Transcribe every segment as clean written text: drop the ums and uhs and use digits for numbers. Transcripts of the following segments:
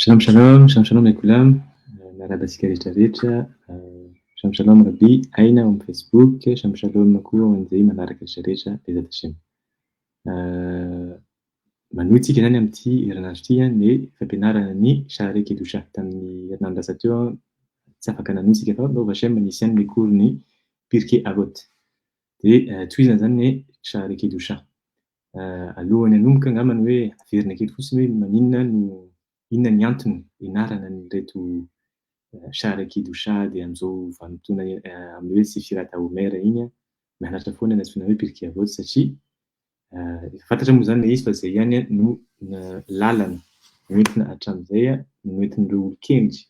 Shalom shalom, shalom shalom לכולם, miarahaba antsika rehetra rehetra, shalom shalom Rabbi Aina ao amin'ny Facebook, shalom shalom koa ho an'izay manaraka rehetra rehetra Bezat Hashem. Manohy tsika izany amin'ity herinandro ity ny fampianarana ny Sha'arei Kedusha. Tamin'ny herinandro lasa teo tsy afaka nanohy isika fa Baruch Hashem nisy ihany ny cours ny Pirkei Avot. Dia tohizana izany ny Sha'arei Kedusha. Alohan'ny hanomboka angamba ny hoe averina kely fotsiny hoe maninona no inona ny antony ianarana an'ireto Sha'arei Kedusha dia amin'izao vanim-potoana amin'ny hoe Sefirat HaOmer iny mianatra foana ny antsoina hoe Pirkei Avot satria efa fantatra moa izany ilay izy fa izay ihany no lalana noentina hatramin'izay noentin'ireo olon-kendry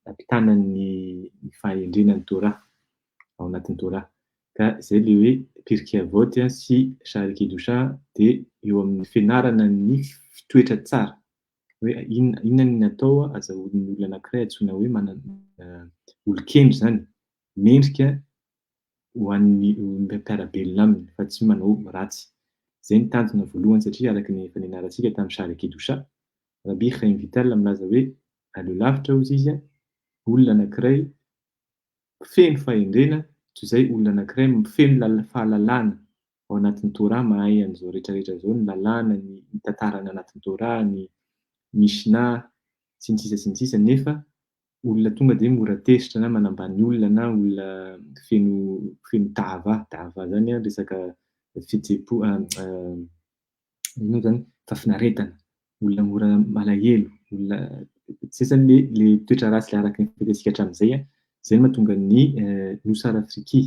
nampitana ny fahendrena ny Torah ao anatin'ny Torah. Ka izay ilay hoe Pirkei Avot sy Sha'arei Kedusha dia eo amin'ny fianarana ny fitoetra tsara hoe inona inona ny atao azahoan'ny olona anankiray antsoina hoe manana olon-kendry izany, mendrika ho an'ny mpiara-belona aminy fa tsy manao ratsy. Izay ny tanjona voalohany satria araka ny efa nianarantsika tamin'ny Sha'arei Kedusha, Rabbi Chaim Vital milaza hoe aleo lavitra hozy izy olona anankiray feno fahendrena toy izay olona anankiray feno fahalalana ao anatin'ny Torah mahay an'izao rehetra rehetra izao, ny lalàna, ny tantarana anatin'ny Torah, ny Mishnah, sy ny sisa sy ny sisa nefa olona tonga dia mora tezitra na manambany olona na olona feno feno dava, dava zany an resaka fihetseham-po inona moa zany fahafinaretana, olona mora malahelo, olona zay zany le le toetra ratsy le araka ny fantatsika hatramin'izay an, zay no mahatonga ny Nosy Afriki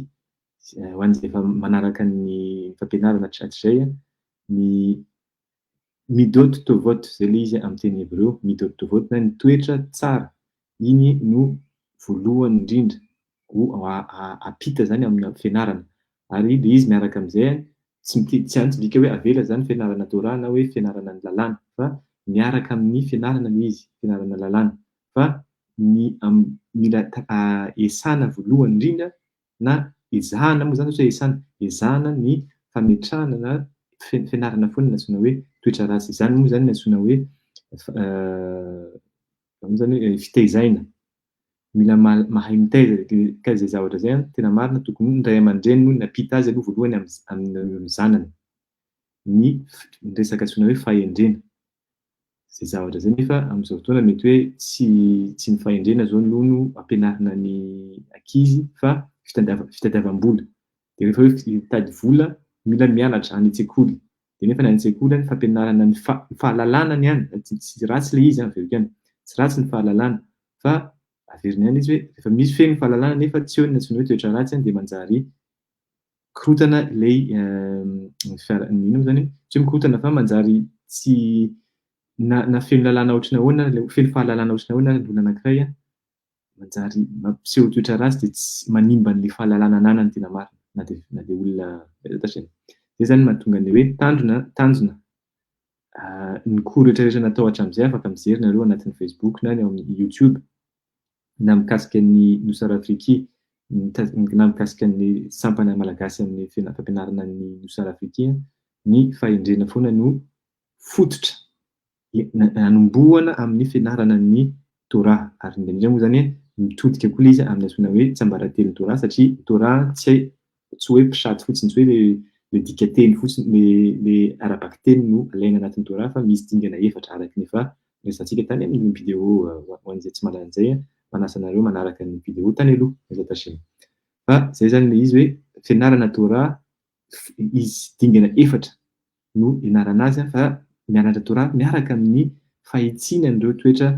ho an'izay efa manaraka ny fampianarana hatrizay an, ny Midot tovot, zay le izy amin'ny teny hebreo, midot tovot na ny toetra tsara, iny no voalohany indrindra ho ampita zany amin'ny fianarana. Ary le izy miaraka amin'izay tsy mite- tsy any tsy midika hoe avela zany fianarana Torah na hoe fianarana ny lalàna fa miaraka amin'ny fianarana le izy, fianarana lalàna fa ny mila esana voalohany indrindra na ezahana moa izany, tsy hoe esana, ezahana ny fametrahana na fianarana foana ny antsoina hoe toetra ratsy. Izany moa izany ny antsoina hoe izany hoe fitezaina. Mila mahay mitaiza ka izay zavatra izay an, tena marina tokony ny ray aman-dreny no nampita azy aloha voalohany amin'ny zanany ny resaka antsoina hoe fahendrena. Izay zavatra izay nefa amin'izao fotoana mety hoe tsy tsy ny fahendrena izao aloha no ampianarina ny ankizy fa fitadiavam-bola. Dia rehefa hoe mitady vola mila mianatra any an-tsekoly. Dia nefa ny any an-tsekoly any fampianarana ny fahalalana ny any, tsy ratsy ilay izy an, averiko ihany, tsy ratsy ny fahalalana fa averina ihany izy hoe rehefa misy feno ny fahalalana nefa tsy eo ny antsoina hoe toetra ratsy an dia manjary mikorontana ilay inona moa izany, tsy hoe mikorontana fa manjary tsy na na feno lalàna ohatry ny ahoana ilay feno fahalalana ohatry ny ahoana ny olona anankiray an, manjary mampiseho toetra ratsy dia tsy manimba an'ilay fahalalana ananany tena marina na dia na dia olona Izay izany no mahatonga ny hoe tandrona tanjona ny cours rehetra rehetra natao hatramin'izay afaka mijery nareo anatin'ny Facebook na ny ao amin'ny YouTube na mikasika ny Nosy Rafriki na mikasika ny sampana malagasy amin'ny fampianarana ny Nosy Rafriki ny fahendrena foana no fototra hanombohana amin'ny fianarana ny Torah ary indrindra moa izany mitodika koa ilay izy amin'ny antsoina hoe tsiambaratelon'ny Torah satria ny Torah tsy tsy hoe pshat fotsiny, tsy hoe le dikateny fotsiny, le le ara-bakiteny no alaina anatin'ny Torah fa misy dingana efatra araka ny efa niresahantsika tany amin'ny vidéo ho an'izay tsy mahalala an'izay manasa anareo manaraka ny vidéo tany aloha Bezat Hashem. Fa izay izany ilay izy hoe fianarana Torah izy dingana efatra no ianarana azy fa mianatra Torah miaraka amin'ny fahitsiana an'ireo toetra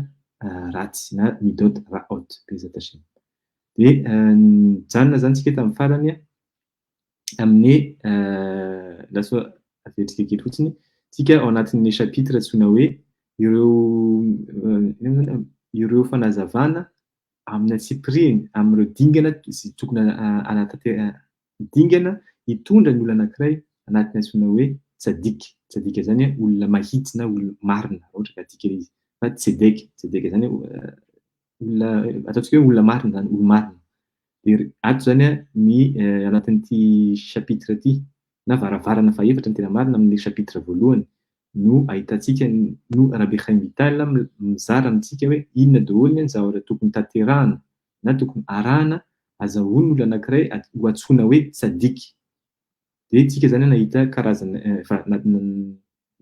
ratsy na midot ra'ot Bezat Hashem. Dia nijanona izany isika tamin'ny farany amin'ny lasa averintsika kely fotsiny, isika ao anatin'ny chapitre antsoina hoe ireo ireo fanazavana amin'ny antsipiriany amin'ireo dingana izay tokony hanatanterahana dingana hitondra ny olona anankiray anatin'ny antsoina hoe tsadik. Tsadik izany olona mahitsy na olona marina raha ohatra ka adika ilay izy. Fa tsedek, tsedek izany olona ataontsika hoe olona marina izany, olo-marina. Dia ato izany ny anatin'ity chapitre ity na varavarana fahefatra ny tena marina amin'ilay chapitre voalohany no ahitantsika no Rabbi Chaim Vital mizara amintsika hoe inona daholo ny zavatra tokony tanterahana na tokony arahana azahoan'ny olona anankiray ho antsoina hoe tsadik. Dia tsika izany nahita karazana efa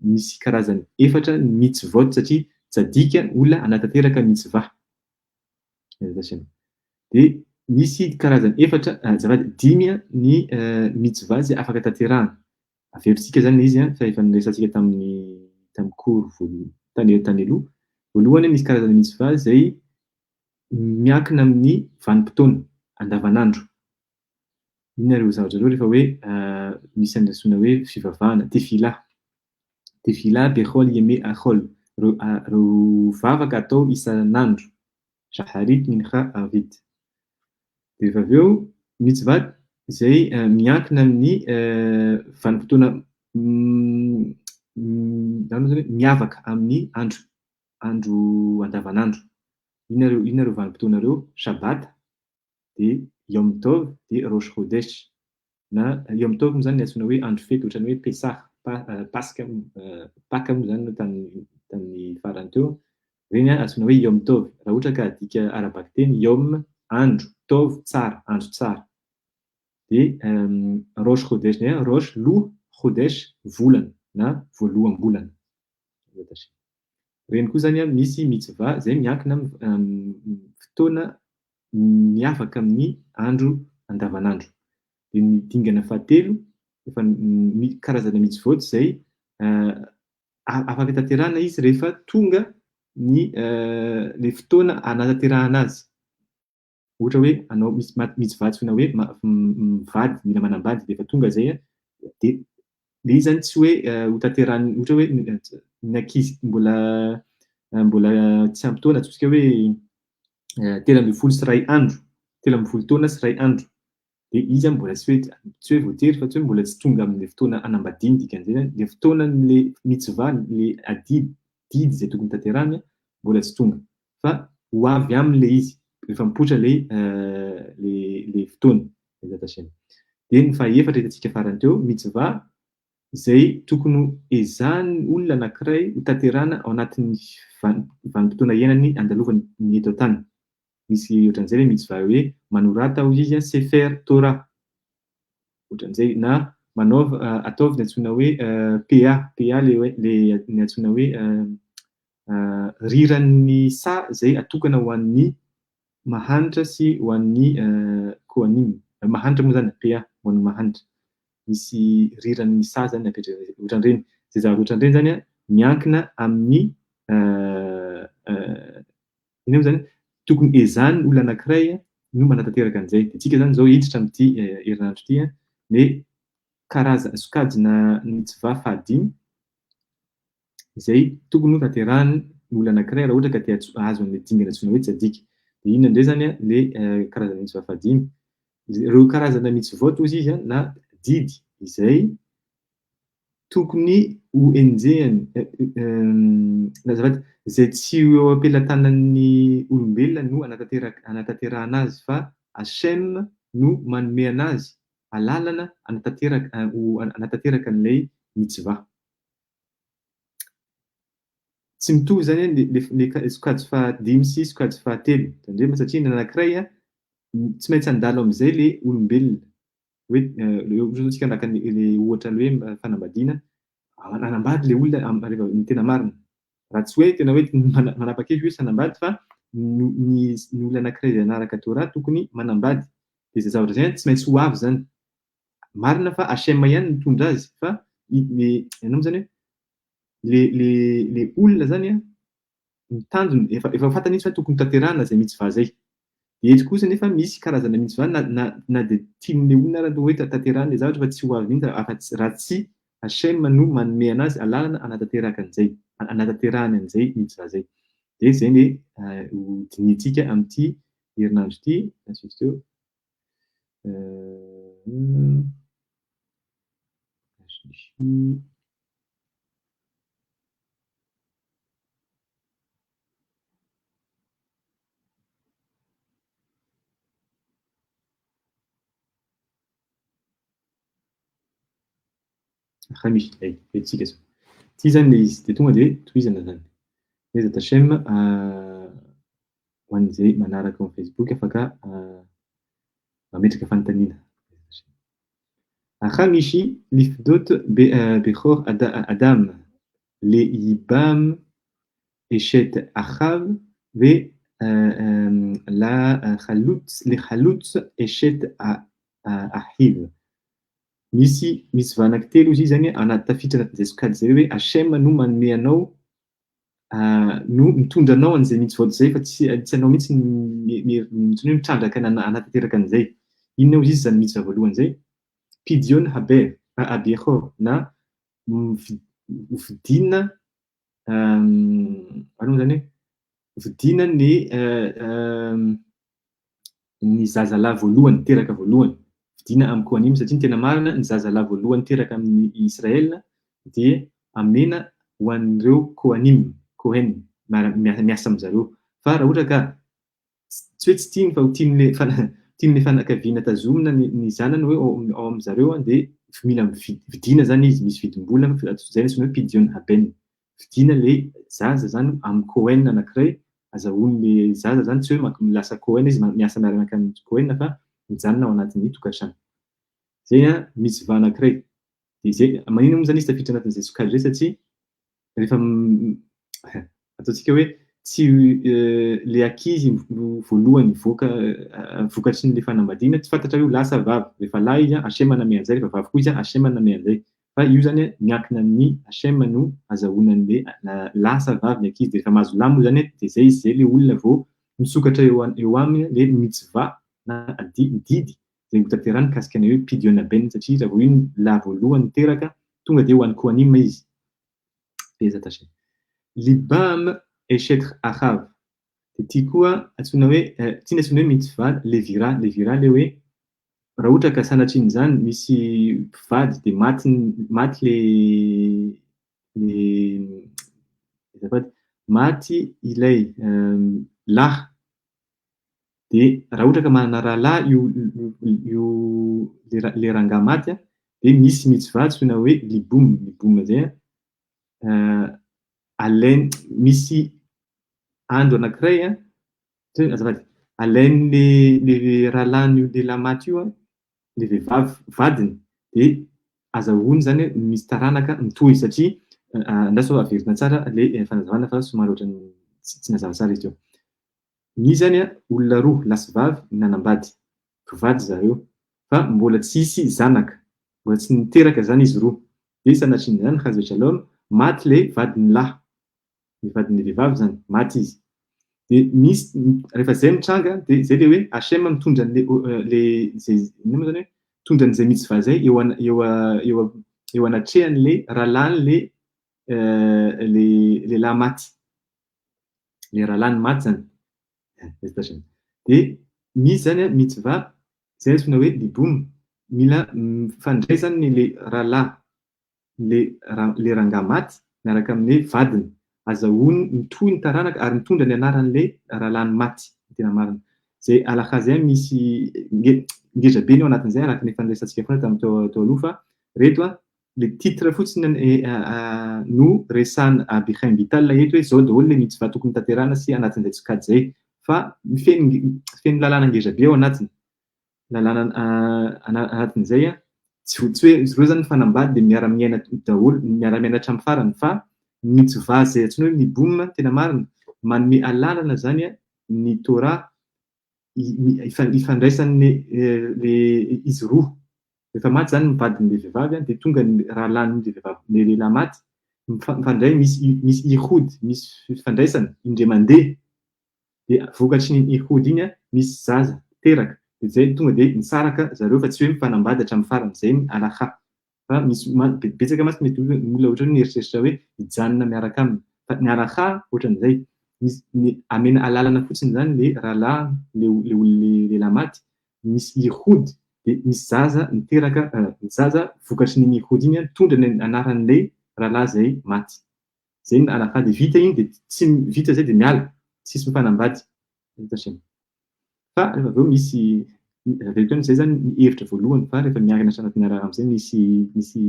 misy karazany efatra ny mitzvot satria tsadik olona hanatanteraka mitzvah. Dia misy karazany efatra azafady dimy ny mitzvah izay afaka tanterahana. Averintsika izany ilay izy fa efa niresahantsika tamin'ny tamin'ny cours voalohany tany tany aloha. Voalohany misy karazana mitzvah izay miankina amin'ny vanim-potoana andavanandro. Inona ireo zavatra ireo rehefa hoe misy andrasoana hoe fivavahana, tefila. Tefila bechol yeme achol, ireo ireo vavaka atao isan'andro, shaharit, mincha, arvit. Dia rehefa avy eo, mitzvah izay miankina amin'ny vanim-potoana izany moa izany hoe miavaka amin'ny andro andro andavanandro. Inona ireo inona ireo vanim-potoana ireo? Shabbat, dia Yom Tov dia Rosh Chodesh na Yom Tov moa izany ny antsoina hoe andro fety ohatran'ny hoe Pesach, Paska, Paka moa izany no tamin'ny tamin'ny farany teo, ireny antsoina hoe Yom Tov raha ohatra ka adika ara-bakiteny Yom andro, Tov tsara, andro tsara. Dia Rosh Chodesh indray Rosh loha, Chodesh volana na voaloham-bolana. Ireny koa izany misy mitzvah izay miankina amin'ny fotoana miavaka amin'ny andro andavanandro. Dia ny dingana fahatelo, efa karazana mitzvot izay afaka tanterahina izy rehefa tonga ny ilay fotoana hanatanterahana azy. Ohatra hoe anao misy mitzvah antsoina hoe mivady, mila manambady dia efa tonga izay dia ilay izy izany tsy hoe ho tanterahan'ny ohatra hoe ny ankizy mbola mbola tsy ampy taona ataontsika hoe 113 andro, 13 taona sy iray andro, dia izy zany mbola tsy hoe tsy hoe voatery fa tsy hoe mbola tsy tonga amin'ilay fotoana hanambadiany dikan'izay zany, ilay fotoanan'ilay mitzvah, ilay adidy, didy izay tokony tanterahiny mbola tsy tonga fa. Ho avy aminy ilay izy rehefa mipoitra ilay ilay fotoana, Bezrat Hashem. Dia ny fahaefatra hitantsika farany teo, Mitzvah izay tokony ho ezahan'ny olona anankiray ho tanterahana ao anatin'ny vanim-potoana iainany andalovany ny eto an-tany. Misy ohatran'izay ilay mitzvah hoe manorata hozy izy Sefer Torah, ohatran'izay, na manaova, ataovy ny antsoina hoe PA, PA ilay hoe ilay ny antsoina hoe riran'ny saha izay atokana ho an'ny mahantra sy ho an'ny Kohanim, mahantra moa izany, PA, ho an'ny mahantra. Misy riran'ny saha izany apetraka, ohatran'ireny. Izay zavatra ohatran'ireny izany miankina amin'ny inona moa izany, tokony ezahan'ny olona anankiray no manatanteraka an'izay. Dia tsika izany izao hiditra amin'ity herinandro ity ny karazana sokajina mitzvah fahadimy izay tokony ho tanterahan'ny olona anankiray raha ohatra ka te hahazo an'ilay dingana antsoina hoe tsadik. Dia inona indray izany ilay karazana mitzvah fahadimy? Ireo karazana mitzvot hozy izy na didy izay tokony ho enjehiny, azafady, izay tsy ho eo am-pelatanan'ny olombelona no hanatanterahana azy fa Hashem no manome an'azy alalana hanatanteraka an'ilay mitzvah. Tsy mitovy izany ilay sokajy fahadimy sy sokajy fahatelo. Tandremo satria ny anankiray tsy maintsy handalo amin'izay ilay olombelona. Hoe ohatra zao tsika naka ilay ohatra ny hoe fanambadiana, hanambady ilay olona rehefa ny tena marina. Raha tsy hoe tena hoe manapa-kevitra hoe tsy hanambady fa ny olona anankiray izay hanaraka Torah tokony manambady. Dia izay zavatra izay tsy maintsy ho avy izany. Marina fa HM ihany no mitondra azy fa ny ianao moa izany hoe le le le olona zany an, ny tanjony efa efa fantany izy fa tokony tanterahana zay mitzvah zay. Dia eto kosa nefa misy karazana mitzvah na na na dia tian'le olona ara hoe tanterahana le zavatra fa tsy ho avy mihitsy afa-tsy raha tsy Hashem no manome anazy alalana hanatanteraka an'izay, hanatanterahany an'izay mitzvah zay. Dia zay ny ho dinihintsika amin'ity herinandro ity, lasa izy teo. Rami, ay, hetsika zao. Ity zany ilay izy, dia tonga dia tohizana zany. Bezat Hashem, ho an'izay manaraka ao amin'ny Facebook afaka mametraka fanontaniana. Hamishi lifdot bechor Adam le Yibam eshet Achav ve la Chalutz le Chalutz eshet Ahiv. Misy mitzvah anankitelo izy zany anaty tafiditra anatin'izay sokajy izay hoe Hashem no manome anao no mitondra anao an'izay mitzvot izay fa tsy tsy anao mihitsy no mihitsy hoe mitrandraka hanatanteraka an'izay. Inona hozy izy izany mitzvah voalohany izay? Pidyon haber, habechor na hovidiana ahoana moa izany hoe hovidiana ny ny zazalahy voalohany, teraka voalohany, vidiana amin'ny Kohanim, satria ny tena marina, ny zazalahy voalohany teraka amin'ny Israel dia amena ho an'ireo Kohanim, Kohen, miasa amin-dry zareo. Fa raha ohatra ka tsy hoe tsy tiany fa ho tian'ilay tian'ilay fianakaviana tazomina ny zanany hoe ao amin-dry zareo dia mila vidiana izany izy, misy vidim-bola, izay no antsoina hoe Pidyon Haben. Vidiana ilay zaza izany amin'ny Kohen anankiray, azahoan'ilay zaza izany, tsy hoe lasa Kohen izy, miasa miaraka amin'ny Kohen fa mijanona ao anatin'ny tokantrano. Izay an, mitzvah anankiray. Dia izay, maninona moa izany izy tafiditra anatin'izay sokajy izay satria rehefa ataontsika hoe tsy ilay ankizy voalohany hivoaka vokatry ny fanambadiana, tsy fantatra hoe ho lahy sa vavy. Rehefa lahy izy an, Hashem nanome an'izay, rehefa vavy koa izy an, Hashem nanome an'izay. Fa io zany miankina amin'ny HM no azahoana an'le lahy sa vavy ny ankizy de rehefa mahazo lahy moa zany de zay izy zay le olona vao misokatra eo eo aminy le mitzvah na didy zay ho tanterahiny mikasika ny hoe pidyon haben satria raha vao io ny lahy voalohany niteraka tonga de ho an'i kohanim izy Bezat Hashem. Libam eshet achav de ty koa antsoina hoe ty ny antsoina hoe mitzvah levira, levira le hoe Raha ohatra ka sanatrian'izany misy mpivady dia maty maty le le azafady, maty ilay lahy. Dia raha ohatra ka manana rahalahy io io le rangahy maty dia misy mitzvah antsoina hoe liboum. Liboum izay alainy misy andro anankiray tsy hoe azafady, alain'le le rahalahin'io lehilahy maty io le vehivavy vadiny dia azahoany izany hoe misy taranaka mitohy satria andraso averina tsara le fanazavana fa somary ohatran'ny tsy nazava tsara izy teo. Nisy izany olona roa, lahy sy vavy, nanambady. Mpivady zareo. Fa mbola tsisy zanaka. Mbola tsy niteraka izany izy roa. Dia sanatrian'izany, chas v'shalom, maty ilay vadin'ny lahy. Ilay vadin'ilay vehivavy izany. Maty izy. Dia misy, rehefa izay mitranga, dia izay ilay hoe Hachem mitondra an'ilay, ilay, izay, inona moa izany hoe, mitondra an'izay mitzvah izay eo an, eo, eo, eo anatrehan'ilay rahalahin'ilay, ilay lehilahy maty. Ilay rahalahy no maty izany. Dia misy izany an, mitzvah, izay antsoina hoe liboum, mila mifandray izany ilay rahalahy, ilay ilay rangahy maty miaraka amin'ny vadiny. Azahoany mitohy ny taranaka ary mitondra ny anaran'ilay rahalahiny maty, ny tena marina. Izay halakha izay misy nge- ngeza be ny ao anatin'izay araka ny efa niresahantsika foana tamin'ny teo teo aloha fa ireto an, le titre fotsiny no resahan'i Abichaim Vital eto hoe zao daholo le mitzvah tokony tanterahana sy anatin'izay sokajy zay fa feno feno lalàna ngeza be ao anatiny, lalàna anatin'izay an, tsy tsy hoe ireo zany mifanambady dia miara-miaina daholo, miara-miaina hatramin'ny farany fa ny mitzvah zay antsoina hoe miboum tena marina manome alalana zany an ny Torah ifandraisan'ny le izy roa. Rehefa maty izany ny vadin'ilay vehivavy dia tonga ny rahalahin'ilay vehivavy, ilay lehilahy maty, mifandray, misy misy ihod, misy fifandraisana indray mandeha. Dia vokatry ny ihod iny misy zaza teraka. Dia izay tonga dia misaraka zareo fa tsy hoe mifanambady hatramin'ny farany. Izay ny halakha. Fa misy betsaka mantsy mety olona ohatra hoe mieritreritra hoe hijanona miaraka aminy. Fa ny halakha ohatran'izay. Misy ny amena alalana fotsiny izany le rahalahy le le olona le lehilahy maty, misy ihod dia misy zaza miteraka zaza vokatry ny ihod iny mitondra ny anaran'ilay rahalahy izay maty. Izay ny halakha dia vita iny dia tsy vita izay dia miala, tsisy mifanambady. Fa rehefa avy eo misy, avy eo izay izany ny hevitra voalohany fa rehefa miarina anatin'ny raharaha amin'izay misy misy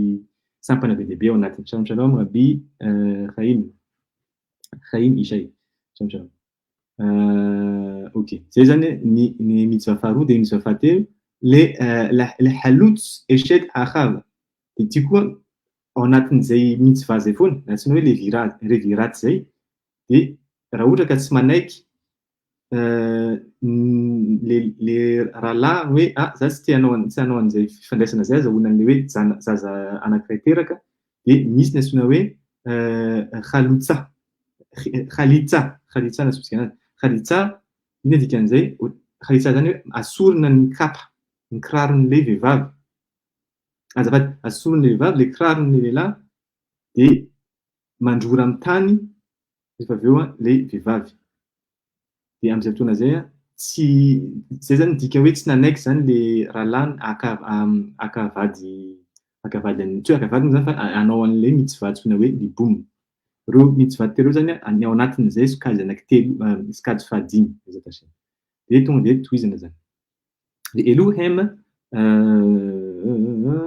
sampana be dia be ao anatiny. Shalom shalom Rabbi Chaim. Chaim Ishay. Shalom shalom. Ok, izay izany ny ny mitzvah faharoa dia ny mitzvah fahatelo le le halutz eshet achav. Dia ity koa ao anatin'izay mitzvah izay foana, antsoina hoe levira revirat izay dia raha ohatra ka tsy manaiky le le rahalahy hoe ah za tsy te hanao tsy hanao an'izay fifandraisana zay azahoana an'le hoe zana zaza anankiray teraka dia misy ny antsoina hoe khalutsa khalitsa khalitsa no antsointsika anazy khalitsa inona dikan'izay khalitsa zany hoe asorina ny kapa ny kiraron'ilay vehivavy azafady asorina ilay vehivavy le kiraron'ilay lehilahy dia mandrora amin'ny tany rehefa avy eo ilay vehivavy. Dia amin'izay fotoana izay, tsy izay izany midika hoe tsy nanaiky izany ilay rahalahiny haka haka vady haka vady an'i, tsy hoe haka vady moa izany fa hanao an'ilay mitzvah antsoina hoe liboum. Ireo mitzvah telo ireo izany ny ao anatin'izay sokajy anankitelo, sokajy fahadimy Bezat Hashem. Dia tonga dia tohizana izany. Dia Elohim,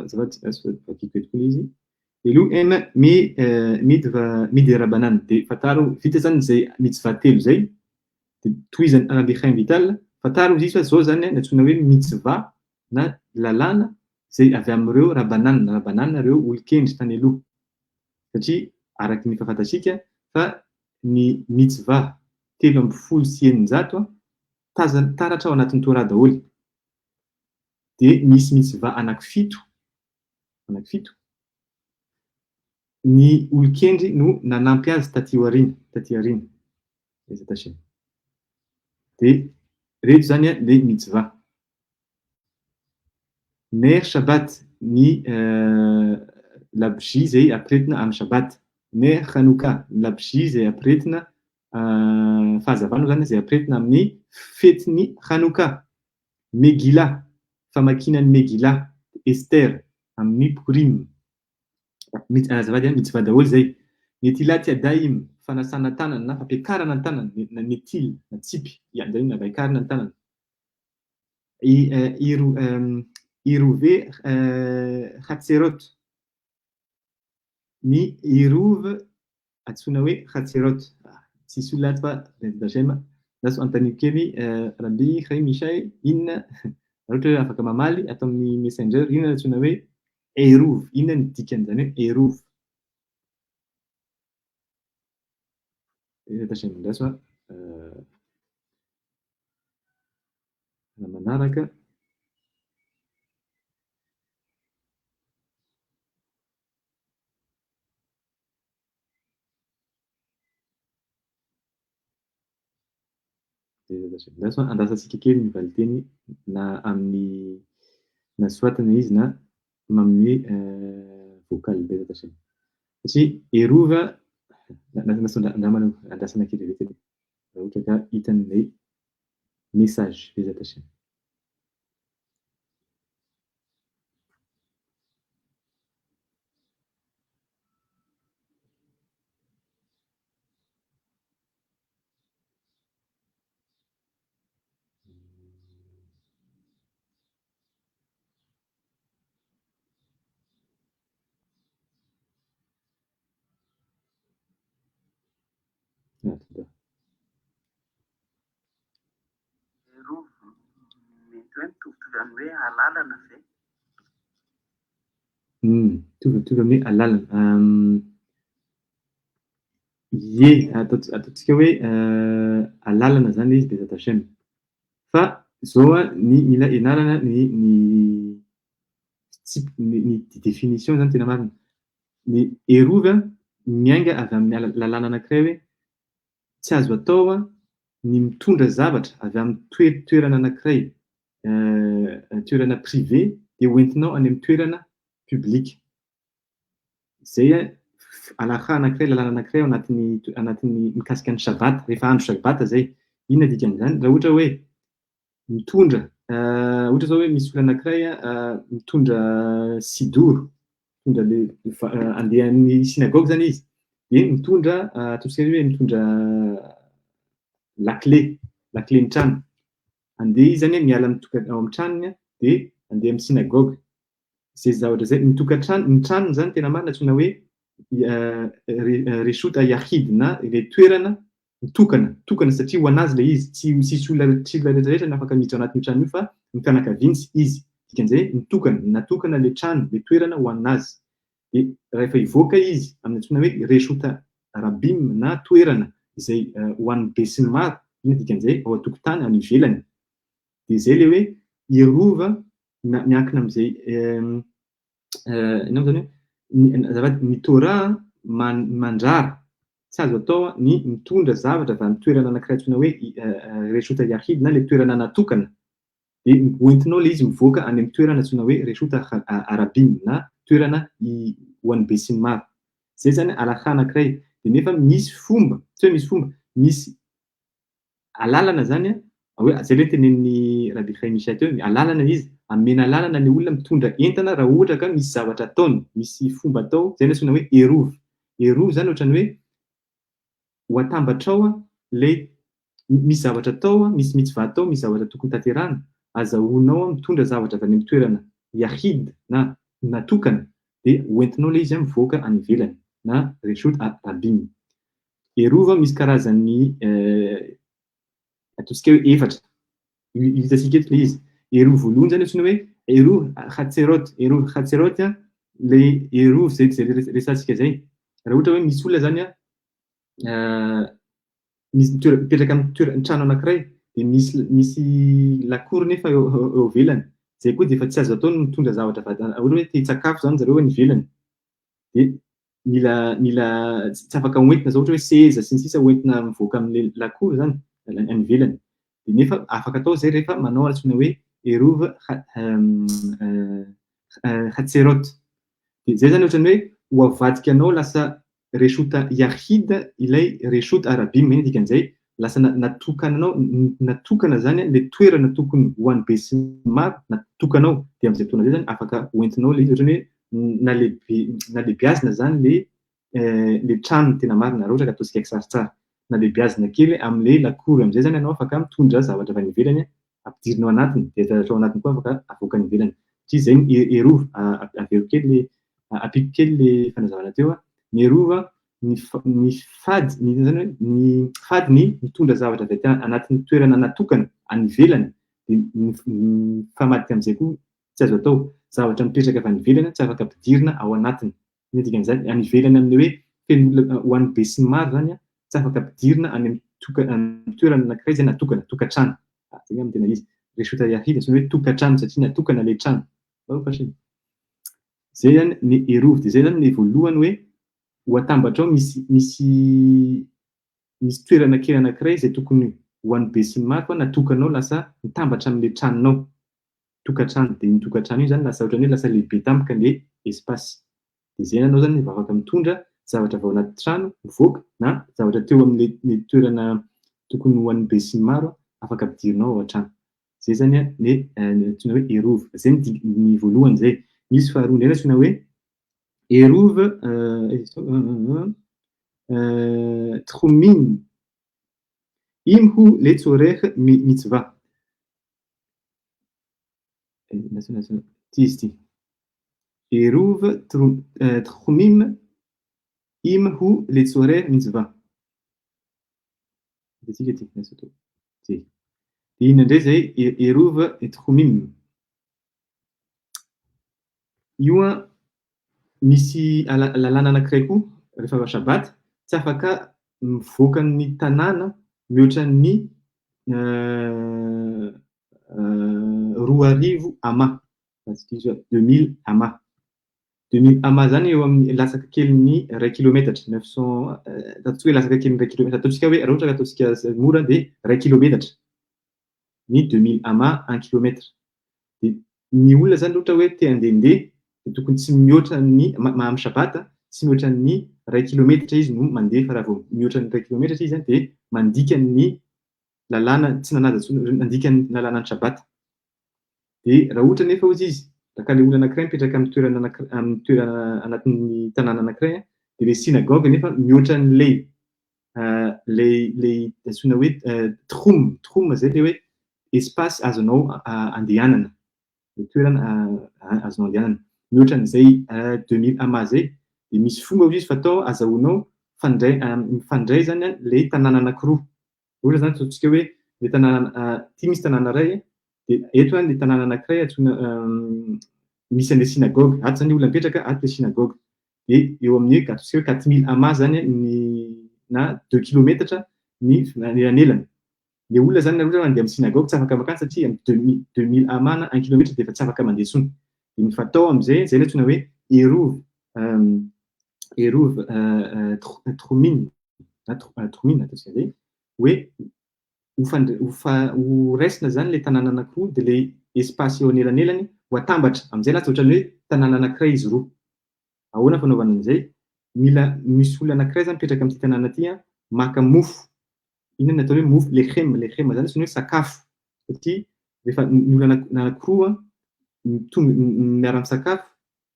azafady, vakiko eto koa ilay izy. Elohim midirabanan. Dia fantaro, vita izany izay mitzvah telo izay, dia tohizan'i Rabbi Chaim Vital, fantaro izy fa izao izany ny antsoina hoe mitzvah na lalàna izay avy amin'ireo rabanan, rabanan ireo olon-kendry tany aloha. Satria araka ny efa fantatsika fa ny mitzvah 613 tazana taratra ao anatin'ny Torah daholo. Dia misy mitzvah anankifito, anankifito, ny olon-kendry no nanampy azy taty aoriana, taty aoriana. Bezat Hashem. Dia ireto izany ilay mitzvah. Ner Shabbat, ny labozia izay ampiretina amin'ny Shabbat. Ner Hanouka, ny labozia izay ampiretina fahazavana izany izay ampiretina amin'ny fetin'ny Hanouka. Megillah, famakiana ny Megillah, Esther, amin'ny Purim. Azafady, mitzvah daholo izay. Netilat yadayim, fanasana tanana na fampiakarana ny tanana, na netil, na tsipy, yadayim, ampiakarina ny tanana. Irouve khatserot, ny Irouv antsoina hoe khatserot. Tsisy olona ato fa Bezat Hashem. Lasa anontaniako kely Rabbi Chaim Ishay, inona, raha ohatra hoe afaka mamaly ato amin'ny Messenger, inona no antsoina hoe Eruv? Inona no dikan'izany hoe Eruv? Bezat Hashem, andraso a. Raha manaraka. Andraso andrasantsika kely ny valinteny na amin'ny na soratana izy na manome vocal Bezat Hashem. Satria Erova angamba andrasana kely vetivety raha ohatra ka hitan'ilay message Bezat Hashem. Rova, mety hoe mitovitovy amin'ny hoe alalana ve? Mitovitovy amin'ny hoe alalana. Ie, ataontsika hoe alalana izany ilay izy Bezat Hashem. Fa izao an, ny mila ianarana ny ny fitsipika, ny définition izany tena marina. Ny Eruv miainga avy amin'ny lalàna anankiray hoe tsy azo atao ny mitondra zavatra avy amin'ny toerana anankiray, toerana privé dia hoentinao any amin'ny toerana public. Izay halakha anankiray, lalàna anankiray ao anatin'ny anatin'ny mikasika ny Shabbat, rehefa andro Shabbat izay. Inona dikan'izany? Raha ohatra hoe mitondra, ohatra izao hoe misy olona anankiray mitondra sidoro, mitondra le andeha amin'ny synagogue izany izy, dia mitondra ataontsika hoe mitondra lakile, lakilen'ny trano. Andeha izy izany miala amin'ny toka- ao amin'ny tranony dia andeha amin'ny synagogue. Izay zavatra izay, ny tokantrano, ny tranony izany tena marina antsoina hoe Reshut Yahid na ilay toerana mitokana, tokana satria ho an'azy ilay izy, tsy tsisy olona tsy olona rehetra rehetra no afaka miditra ao anatin'io trano io fa ny fianakaviany sy izy, dikan'izay mitokana, natokana ilay trano, ilay toerana ho an'azy. Dia rehefa hivoaka izy amin'ny antsoina hoe Reshut Rabim na toerana izay ho an'ny besinimaro, inona dikan'izay, ao an-tokotany, any ivelany. Dia izay ilay hoe hirova miankina amin'izay inona moa izany hoe azafady, ny Torah mandrara, tsy azo atao ny mitondra zavatra avy amin'ny toerana anankiray antsoina hoe Reshut Yahid na ilay toerana natokana, dia hoentinao ilay izy mivoaka any amin'ny toerana antsoina hoe Reshut Arabim na toerana ho an'ny besinimaro. Izay izany halakha anankiray. Dia nefa misy fomba, tsy hoe misy fomba, misy alalana zany an, hoe zay le tenenin'i Rabbi Chaim Ishay teo, alalana izy, amena alalana ny olona mitondra entana raha ohatra ka misy zavatra ataony, misy fomba atao, zay no antsoina hoe eruv. Eruv zany ohatran'ny hoe ho atambatrao an ilay misy zavatra atao an, misy mitzvah atao, misy zavatra tokony tanterahana, azahoanao an mitondra zavatra avy any amin'ny toerana yahid na natokana dia hoentinao ilay izy an mivoaka any ivelany na reshut rabim. Erova misy karazany ataontsika hoe efatra. Hitantsika eto ilay izy. Erova voalohany izany antsoina hoe erova khatserot. Erova khatserot ilay erova izay izay resahantsika izay. Raha ohatra hoe misy olona izany misy toerana mipetraka amin'ny toerana trano anankiray dia misy misy lakoro nefa eo eo ivelany. Izay koa dia efa tsy azo atao ny mitondra zavatra avy any ohatra hoe te hitsakafo izany zareo any ivelany dia mila mila tsy afaka hoentina zao ohatra hoe seza sy ny sisa hoentina mivoaka amin'ilay lakoro zany any ivelany dia nefa afaka atao zay rehefa manao antsoina hoe eruv khatserot dia zay zany ohatran'ny hoe ho avadika anao lasa reshut yahid ilay reshut arabim iny dikan'izay lasa natokananao natokana zany ilay toerana tokony ho an'ny besinimaro natokanao dia amin'izay fotoana izay zany afaka hoentinao ilay izy ohatran'ny hoe nalehibe nalehibeazina zany le le trano no tena marina raha ohatra ka ataontsika kisarisary. Na lehibiazina kely amin'ilay lakoro amin'izay izany ianao afaka mitondra zavatra avy any ivelany ampidirinao anatiny dia zavatra ao anatiny koa afaka avoaka any ivelany. Satria izay ny Eruv, averiko kely le, ampiako kely le fanazavana teo, ny Eruv ny ny fady, ny inona izany hoe ny fady ny mitondra zavatra avy aty anatin'ny toerana natokana any ivelany dia mifamadika amin'izay koa tsy azo atao. Zavatra mipetraka avy any ivelany tsy afaka ampidirina ao anatiny. Inona dikan'izany? Any ivelany amin'ny hoe feno olona ho an'ny besinimaro izany tsy afaka ampidirina any amin'ny toka amin'ny toerana anankiray izay natokana, tokantrano. Izay angamba no tena izy. Reshut Yahid antsoina hoe tokantrano satria natokana ilay trano. Izay izany ny Eruv. Dia izay izany ny voalohany hoe ho atambatrao misy misy misy toerana kely anankiray izay tokony ho an'ny besinimaro fa natokanao lasa mitambatra amin'ilay tranonao. Tokantrano. Dia iny tokantrano iny izany lasa ohatran'ny hoe lasa lehibe tampoka ilay espace. Dia izay ianao izany vao afaka mitondra zavatra avy ao anaty trano mivoaka na zavatra teo amin'ilay toerana tokony ho an'ny besinimaro afaka ampidirinao ao an-trano. Izay izany ny antsoina hoe Eruv. Izay ny ny voalohany izay. Misy faharoa indray antsoina hoe Eruv Tchoumin Imhu Letzorekh Mitzvah. Ity izy ity. Eruv Tchumim Imhu Letzorekh Mitzvah. Hitantsika ity, lasa atao. Ity. Dia inona indray izay Eruv Tchumim? Io an, misy lalàna anankiray koa rehefa Shabbat, tsy afaka mivoaka ny tanàna mihoatra ny 2000 ama, raha tsy diso aho, 2000 ama. 2000 ama izany eo amin'ny latsaka kelin'ny iray kilometatra, 900, ataontsika hoe latsaka kelin'ny iray kilometatra, ataontsika hoe raha ohatra ka ataontsika mora dia iray kilometatra. ny 2000 ama un kilomètre. Dia ny olona zany ohatra hoe te handehandeha dia tokony tsy mihoatra ny amin'ny Shabbat tsy mihoatra ny iray kilometatra izy no mandeha fa raha vao mihoatra ny iray kilometatra izy dia mandika ny lalàna tsy nanaja intsony mandika ny lalànan'ny Shabbat. Dia raha ohatra nefa hozy izy raha ka ilay olona anankiray mipetraka amin'ny toerana anankiray amin'ny toerana anatin'ny tanàna anankiray dia ilay synagogue nefa mihoatra an'ilay ilay ilay antsoina hoe tchum, tchum zay ilay hoe espace azonao andehanana, ilay toerana azonao andehanana. Mihoatra an'izay 2000 ama zay dia misy fomba hoy izy fatao azahoanao fandray mifandray zany ilay tanàna anankiroa. Ohatra zany ataontsika hoe ilay tanàna ity misy tanàna iray dia eto ilay tanàna anankiray antsoina misy an'ilay synagogue, ato zany olona mipetraka, ato ilay synagogue. Dia eo amin'ny ataontsika hoe 4000 ama zany ny na deux kilometatra ny elanelany. Ilay olona zany raha ohatra hoe handeha amin'ny synagogue tsy afaka mankany satria amin'ny 2000 ama na un kilomètre dia efa tsy afaka mandeha intsony. Dia ny fatao amin'izay, izay no antsoina hoe Eruv, Eruv Tchoumin na Tchoumin ataontsika izay, hoe ho raisina izany ilay tanàna anankiroa dia ilay espace eo anelanelany ho atambatra, amin'izay lasa ohatran'ny hoe tanàna anankiray izy roa. Ahoana fanaovana an'izay? Mila misy olona anankiray izany mipetraka amin'ity tanàna ity an, maka mofo. Inona ny atao hoe mofo? Lechem, lechem izany antsoina hoe sakafo. Satria rehefa ny olona anankiroa mitonga miara-misakafo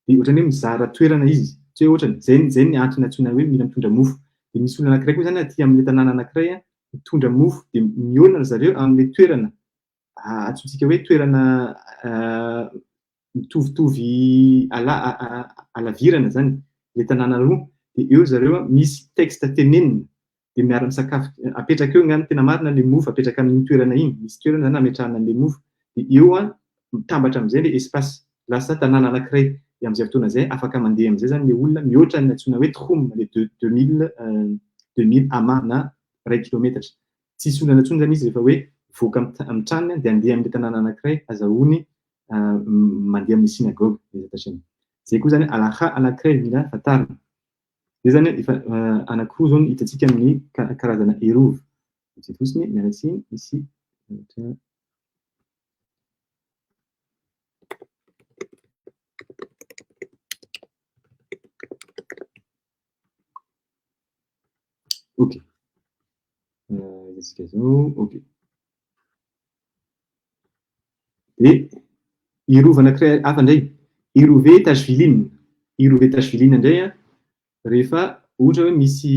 dia ohatran'ny hoe mizara toerana izy. Tsy hoe ohatrany, izay izay ny antony antsoina hoe mila mitondra mofo. Dia misy olona anankiray koa izany aty amin'ilay tanàna anankiray an, mitondra mofo dia mihaona ry zareo amin'ilay toerana antsointsika hoe toerana mitovitovy halavirana zany le tanàna roa dia eo zareo misy texte tenenina dia miara misakafo apetraka eo ngah ny tena marina le mofo apetraka amin'iny toerana iny misy toerana zany ametrahana an'le mofo dia eo an mitambatra amin'izay le espace lasa tanàna anankiray dia amin'izay fotoana izay afaka mandeha amin'izay zany le olona mihoatra ny antsoina hoe tchum le 2000 ama na iray kilometatra tsisy olana intsony zany izy rehefa hoe mivoaka amin'ny tranony dia handeha amin'ilay tanàna anankiray azahoany mandeha amin'ny synagogue Bezat Hashem. Izay koa zany halakha anankiray mila fantarina. Izay zany efa anankiroa zao no hitantsika amin'ny karazana eruv. Izay fotsiny, miala tsiny, misy zavatra. Ok. Hitantsika zao, ok. Dia Irova anankiray hafa indray, Irove Tashvilin. Irove Tashvilin indray an, rehefa Ohatra hoe misy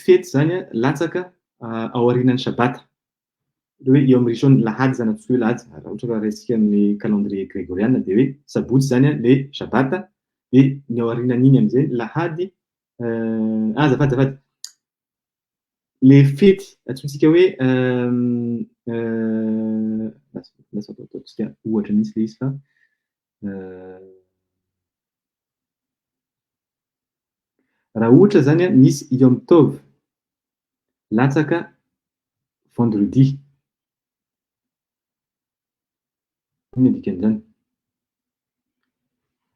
fety zany latsaka ao aorianan'ny Shabbat. Ohatra hoe Yom Rishon, lahady zany, ataontsika hoe lahady, raha ohatra ka raisintsika amin'ny calendrier grégorien dia hoe sabotsy zany le Shabbat, dia ny ao aorianan'iny amin'izay lahady, azafady azafady, le fety antsointsika hoe lasa ataontsika ohatra mihitsy le izy fa Raha ohatra zany an misy Yom Tov latsaka vendredi, inona ny dikan'izany?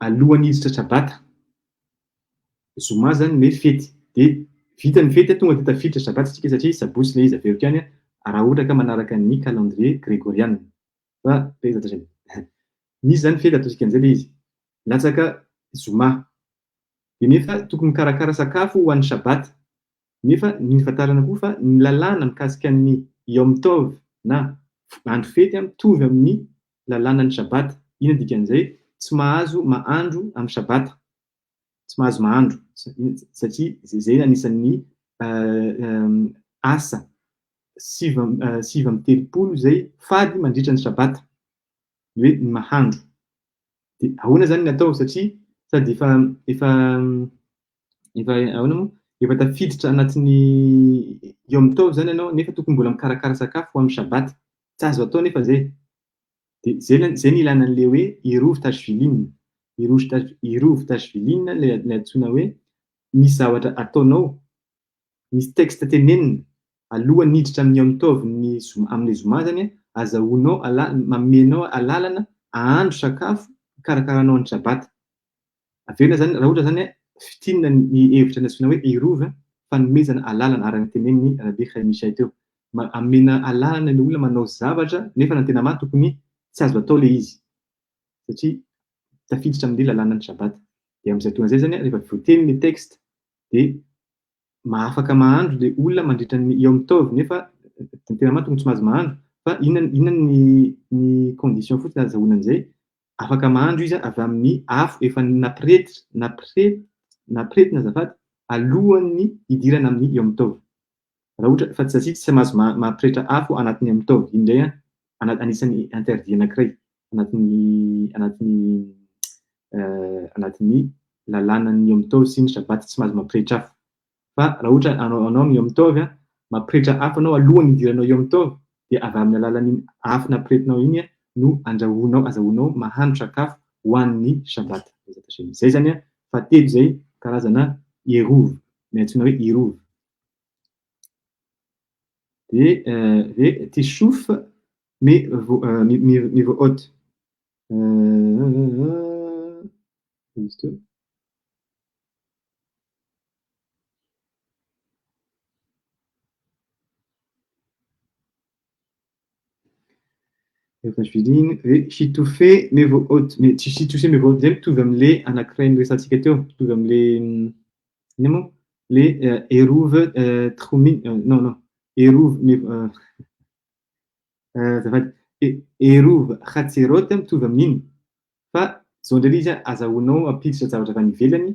Alohan'ny hiditra Shabbat, zoma zany ny hoe fety, dia vita ny fety tonga dia tafiditra Shabbat isika satria sabotsy ilay izy averiko ihany an, raha ohatra ka manaraka ny calendrier gregoriana. Fa misy zany fety ataontsika an'izay ilay izy, latsaka zoma, dia nefa tokony mikarakara sakafo ho an'ny Shabbat. Nefa ny fahafantarana koa fa ny lalàna mikasika ny Yom Tov na andro fety mitovy amin'ny lalànan'ny Shabbat. Inona dikan'izay? Tsy mahazo mahandro amin'ny Shabbat. Tsy mahazo mahandro satria izay anisan'ny asa 39 izay fady mandritra ny Shabbat, ny hoe ny mahandro. Dia ahoana izany ny atao satria sady efa efa efa ahoana moa? Efa tafiditra anatin'ny Yom Tov izany ianao nefa tokony mbola mikarakara sakafo ho amin'ny Shabbat. Tsy azo atao nefa izay. Dia izay izay ny ilana an'ilay hoe Eruv Tashvilin. Eruv Eruv Tashvilin ilay ilay antsoina hoe misy zavatra ataonao, misy texte tenenina alohan'ny hiditra amin'ny Yom Tov ny zoma amin'ilay zoma izany an, azahoanao ala manome anao alalana ahandro sakafo hikarakaranao ny Shabbat. Averina izany raha ohatra izany an, fintinina ny hevitra nantsoina hoe Eruv, fanomezana alalana araka ny tenenin'i Rabbi Chaim Ishay teo. Amena alalana ny olona manao zavatra nefa na ny tena maha tokony tsy azo atao ilay izy satria tafiditra amin'ny lalànan'ny Shabbat. Dia amin'izay fotoana izay izany an, rehefa voateny ny texte dia mahafaka mahandro le olona mandritra ny Yom Tov nefa ny tena marina tokony tsy mahazo mahandro fa inona inona ny ny condition fotsiny azahoana an'izay afaka mahandro izy avy amin'ny afo efa napiretina napire napiretina azafady alohan'ny hidirana amin'ny Yom Tov raha ohatra fa tsy satria tsy mahazo mampirehitra afo anatin'ny Yom Tov iny indray an anisan'ny interdit anankiray anatin'ny anatin'ny anatin'ny lalànan'ny Yom Tov sy ny Shabbat tsy mahazo mampirehitra afo. Fa raha ohatra anao anao amin'ny Yom Tov an, mampirehitra afo anao alohan'ny hidiranao Yom Tov dia avy amin'ny alalan'iny afo nampirehetinao iny no andrahoanao azahoanao mahandro sakafo ho an'ny Shabbat. Izay izany an, fahatelo izay karazana Eruv, ny antsoina hoe Eruv. Dia ve Tishouf Mevohot. Izy teo. Hoe Shitoufe Mevohot. Shitoufe Mevohot izay mitovy amin'ilay anankiray noresahantsika teo, mitovy amin'ilay inona moa? Ilay Eruv Tchoumin, non non, Eruv Azafady, Eruv Khatserot mitovy amin'iny fa zao indray ilay izy azahoanao hampiditra zavatra avy any ivelany,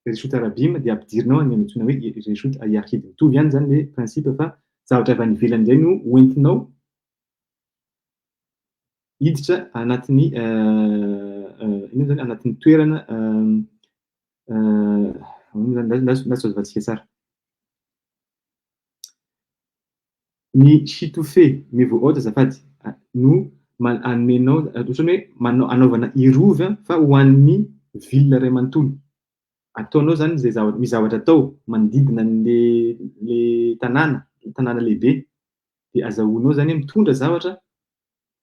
Reshut Arabim, dia ampidirinao any amin'ny antsoina hoe Reshut Yahid. Mitovy ihany izany ilay principe fa zavatra avy any ivelany indray no hoentinao hiditra anatin'ny inona izany anatin'ny toerana ahoana izany, lasa azavatsika tsara. Ny Shitoufe Mevohot azafady no anomenao ohatran'ny hoe manao anaovana hirovy fa ho an'ny ville iray manontolo. Ataonao izany izay zavatra misy zavatra atao manodidina an'le le tanàna, tanàna lehibe dia azahoanao izany hoe mitondra zavatra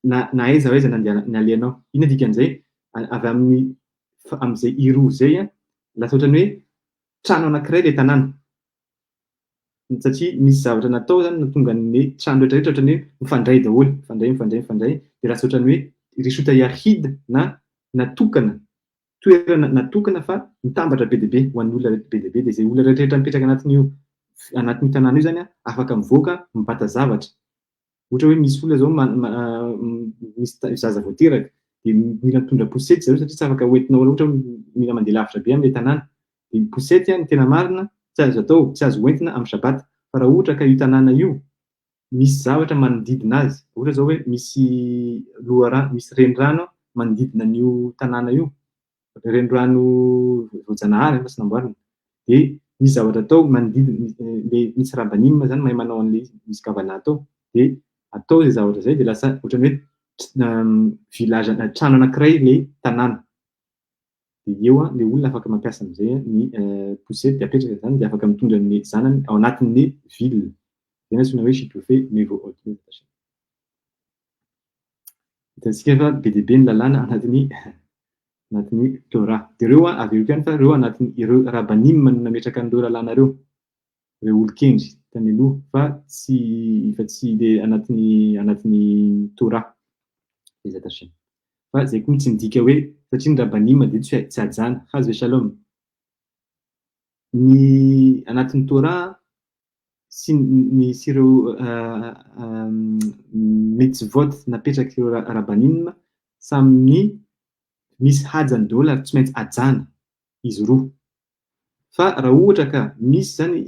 na na aiza aiza nalehanao. Inona dikan'izay? Avy amin'ny amin'izay hirovy izay lasa ohatran'ny hoe trano anankiray ilay tanàna. Satria misy zavatra natao zany nahatonga ny trano rehetra rehetra ohatran'ny hoe mifandray daholo, mifandray, mifandray, mifandray, dia lasa ohatran'ny hoe Reshut Yahid na natokana, toerana natokana fa mitambatra be dia be ho an'ny olona be dia be, dia izay olona rehetra rehetra mipetraka anatin'io anatin'io tanàna io zany an, afaka mivoaka mibata zavatra. Ohatra hoe misy olona zao misy zaza vao teraka dia mila mitondra poussette zareo satria tsy afaka hoentinao ohatra hoe mila mandeha lavitra be amin'ilay tanàna. Dia ny poussette ny tena marina Tsy azo atao, tsy azo hoentina amin'ny Shabbat. Fa raha ohatra ka io tanàna io misy zavatra manodidina azy, ohatra zao hoe misy loharano, misy renirano manodidina an'io tanàna io, renirano voajanahary fa tsy namboarina, dia misy zavatra atao manodidina, le misy rabanim zany mahay manao an'ilay izy, misy kavana atao, dia atao izay zavatra izay dia lasa ohatran'ny hoe village, trano anankiray ilay tanàna. Dia eo ilay olona afaka mampiasa amin'izay ny poussette dia apetraka izany dia afaka mitondra ny zanany ao anatin'ny ville. Izay no antsoina hoe shitufé mevohot. Hitantsika fa be dia be ny lalàna anatin'ny anatin'ny Torah. Dia ireo averiko ihany fa ireo anatin'ny ireo Rabbanim no nametraka an'ireo lalàna ireo. Ireo olon-kendry tany aloha fa tsy fa tsy le anatin'ny anatin'ny Torah. Bezat Hashem. Fa izay koa tsy midika hoe satria ny Rabbanim dia tsy tsy hajana. Chas ve shalom. Ny anatin'ny Torah sy ny sy ireo mitzvot napetrak'ireo Rabbanim samy misy hajany daholo ary tsy maintsy hajana izy roa. Fa raha ohatra ka misy zany